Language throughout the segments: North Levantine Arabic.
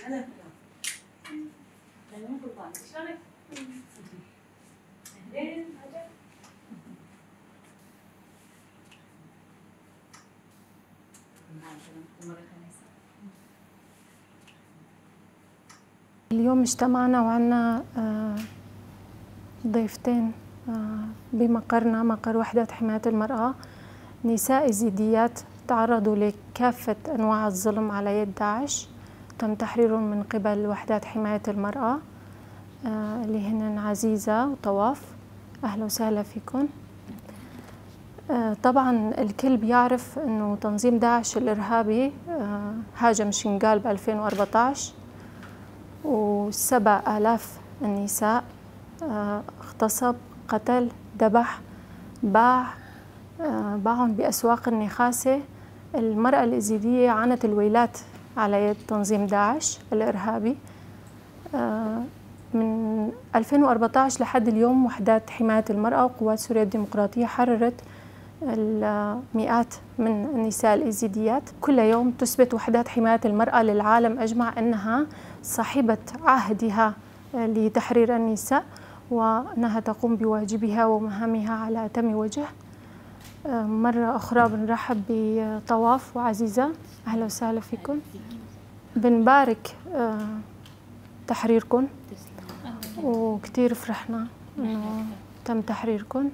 هلا. شلونك؟ اهلين. اليوم اجتمعنا وعنا ضيفتين بمقرنا، مقر وحدة حماية المرأة، نساء يزيديات تعرضوا لكافة أنواع الظلم على يد داعش، تم تحريرهم من قبل وحدات حماية المرأة اللي هن عزيزة وطواف. أهلا وسهلا فيكم. طبعا الكل بيعرف أنه تنظيم داعش الإرهابي هاجم شنغال ب 2014 و7000 النساء، اغتصب، قتل، ذبح، باعهم بأسواق النخاسة. المرأة الإزيدية عانت الويلات على يد تنظيم داعش الإرهابي. من 2014 لحد اليوم وحدات حماية المرأة وقوات سوريا الديمقراطية حررت المئات من النساء الإزيديات. كل يوم تثبت وحدات حماية المرأة للعالم أجمع أنها صاحبة عهدها لتحرير النساء، وأنها تقوم بواجبها ومهامها على أتم وجه. مرة أخرى بنرحب بطواف وعزيزة، أهلا وسهلا فيكم. بنبارك تحريركم، وكتير فرحنا إنه تم تحريركم.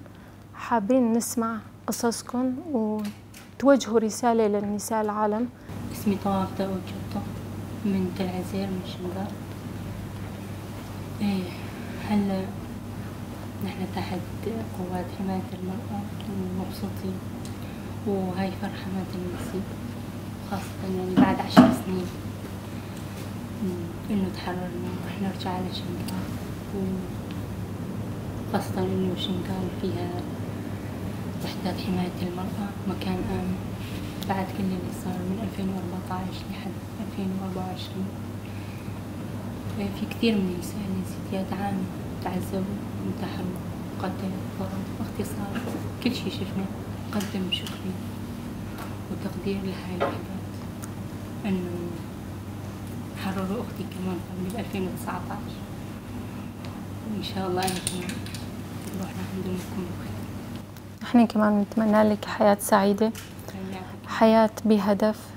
حابين نسمع قصصكم وتوجهوا رسالة للنساء العالم. اسمي طواف داود جطة من تل عزير من شنغال. هلا نحن تحت قوات حماية المرأة ومبسوطين، وهاي فرحة ما تنسي، خاصة يعني بعد 10 سنين إنه تحررنا ورح نرجع على شنغال، وخاصة إنه شنغال فيها وحدات حماية المرأة، مكان آمن بعد كل اللي صار من 2014 لحد 2024. في كثير من النساء اليزيديات عانوا، تعذبوا، انتحروا، قتلوا، ضرب، اغتصاب، كل شيء شفنا. قدم شكري وتقدير لهاي الوحدات إنه حرروا أختي كمان قبل 2019، وإن شاء الله أنا كمان بروح لعندهم وبكون بخير. نحن كمان نتمنى لك حياة سعيدة، حياة بهدف،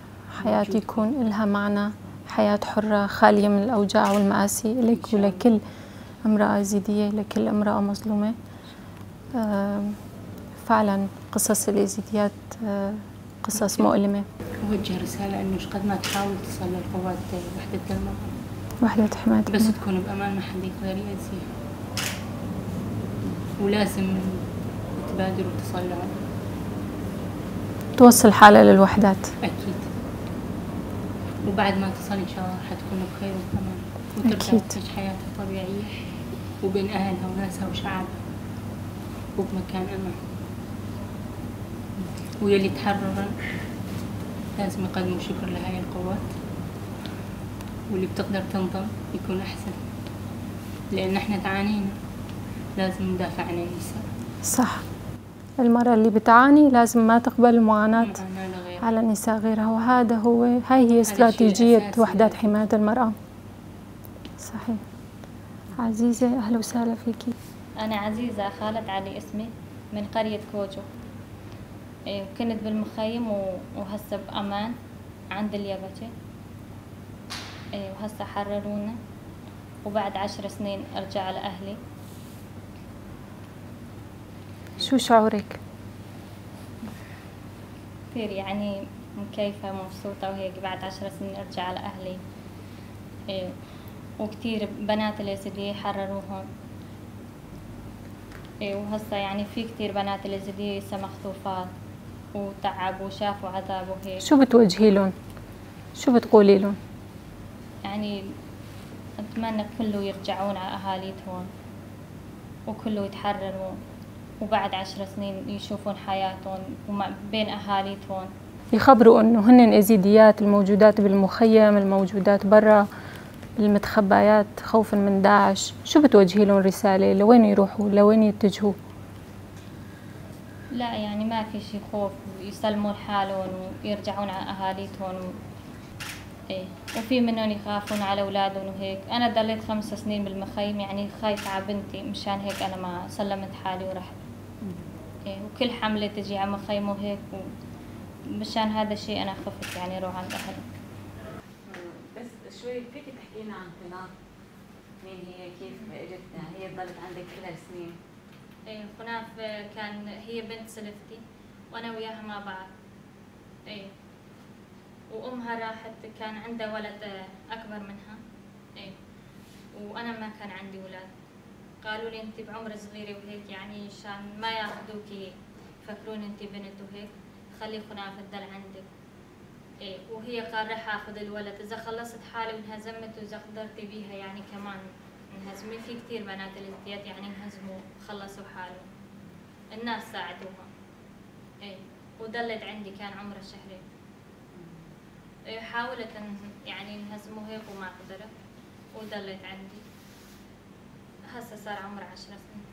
حياة يكون لها معنى، حياة حرة خالية من الأوجاع والمآسي لك ولكل امرأة يزيدية، لكل امرأة مظلومة. فعلا قصص اليزيديات قصص مؤلمة. أوجه رسالة إنه قد ما تحاول تصل للقوات وحدة المرأة، وحدة حماية، بس تكون بأمان، ما حد يقدر يأذيها، ولازم تبادر وتصل لهم، توصل حالها للوحدات. أكيد، وبعد ما تصل إن شاء الله حتكون بخير وبأمان، وترجع تعيش حياتها الطبيعية وبين أهلها وناسها وشعبها وبمكان أمان. ويلي تحررن لازم يقدموا شكر لهاي القوات، واللي بتقدر تنضم يكون أحسن، لأن احنا تعانينا، لازم ندافع عن النساء. صح، المرأة اللي بتعاني لازم ما تقبل المعاناة على النساء غيرها، وهذا هو، هاي هي استراتيجية وحدات حماية المرأة. صحيح. عزيزة أهلا وسهلا فيكي. أنا عزيزة خالد علي اسمي، من قرية كوجو. كنت بالمخيم وهسه بأمان عند اليابتة، وهسه حررونا، وبعد 10 سنين أرجع لأهلي. شو شعورك؟ كثير يعني مكيفة ومبسوطة وهيك، بعد 10 سنين أرجع لأهلي. وكثير بنات اليزيدية حرروهم، وهسه يعني في كثير بنات اليزيدية لسه مخطوفات وتعبوا وشافوا عذاب وهيك. شو بتوجهي لهم؟ شو بتقولي لهم؟ يعني أتمنى كله يرجعون على أهاليتهم وكله يتحرروا، وبعد 10 سنين يشوفون حياتهم بين أهاليتهم، يخبروا إنه هن إزيديات الموجودات بالمخيم، الموجودات برا، المتخبايات خوفا من داعش. شو بتوجهي لهم رسالة؟ لوين يروحوا؟ لوين يتجهوا؟ لا يعني ما في شي خوف، يسلمون حالهم ويرجعون على أهاليتهم ايه، وفي منهم يخافون على اولادهم وهيك. انا ضليت 5 سنين بالمخيم، يعني خايفة على بنتي، مشان هيك انا ما سلمت حالي ورحت. إيه، وكل حملة تجي على مخيم وهيك، مشان هذا الشيء انا خفت يعني اروح عند اهلي. بس شوي فيك تحكي لنا عن خناف، مين هي، كيف اجت، هي ضلت عندك كل هالسنين؟ ايه، خناف كان هي بنت سلفتي وانا وياها مع بعض. ايه، وامها راحت، كان عندها ولد اكبر منها. ايه، وانا ما كان عندي ولاد، قالوا لي انت بعمر صغيره وهيك، يعني عشان ما ياخذوكي يفكرون انت بنت وهيك، خلي خناف تضل عندك. ايه، وهي قال رح اخذ الولد اذا خلصت حالي وانهزمت، واذا قدرتي بيها يعني كمان انهزمي. في كثير بنات الازدياد يعني انهزموا خلصوا حالهم، الناس ساعدوها. ايه، وضلت عندي، كان عمرها شهرين. إيه، حاولت ان يعني انهزموا هيك وما قدرت، وضلت عندي. هسه صار عمرها 10 سنين.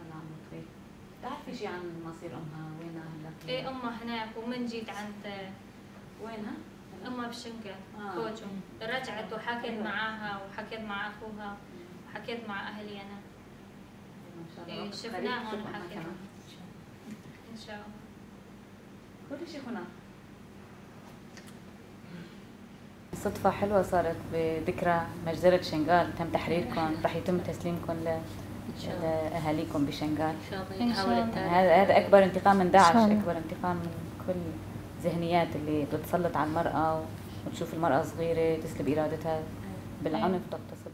الله عمرها طويل. بتعرفي شيء عن مصير امها؟ وينها هلا؟ ايه، امها هناك، ومن جيت عند وينها؟ امها بشنقل. كوجو. رجعت وحكيت معاها، وحكيت مع اخوها، وحكيت مع اهلي انا. ان شاء الله. إيه، شفناهم وحكينا. ان شاء الله. كل شيء هنا. صدفة حلوة صارت بذكرى مجزرة شنغال، تم تحريركم، رح يتم تسليمكم لأهاليكم بشنغال. إن شاء الله يتحول التاريخ. هذا أكبر انتقام من داعش، أكبر انتقام من كل الذهنيات اللي بتسلط على المرأة وتشوف المرأة صغيرة تسلب إرادتها بالعنف، تغتصبها.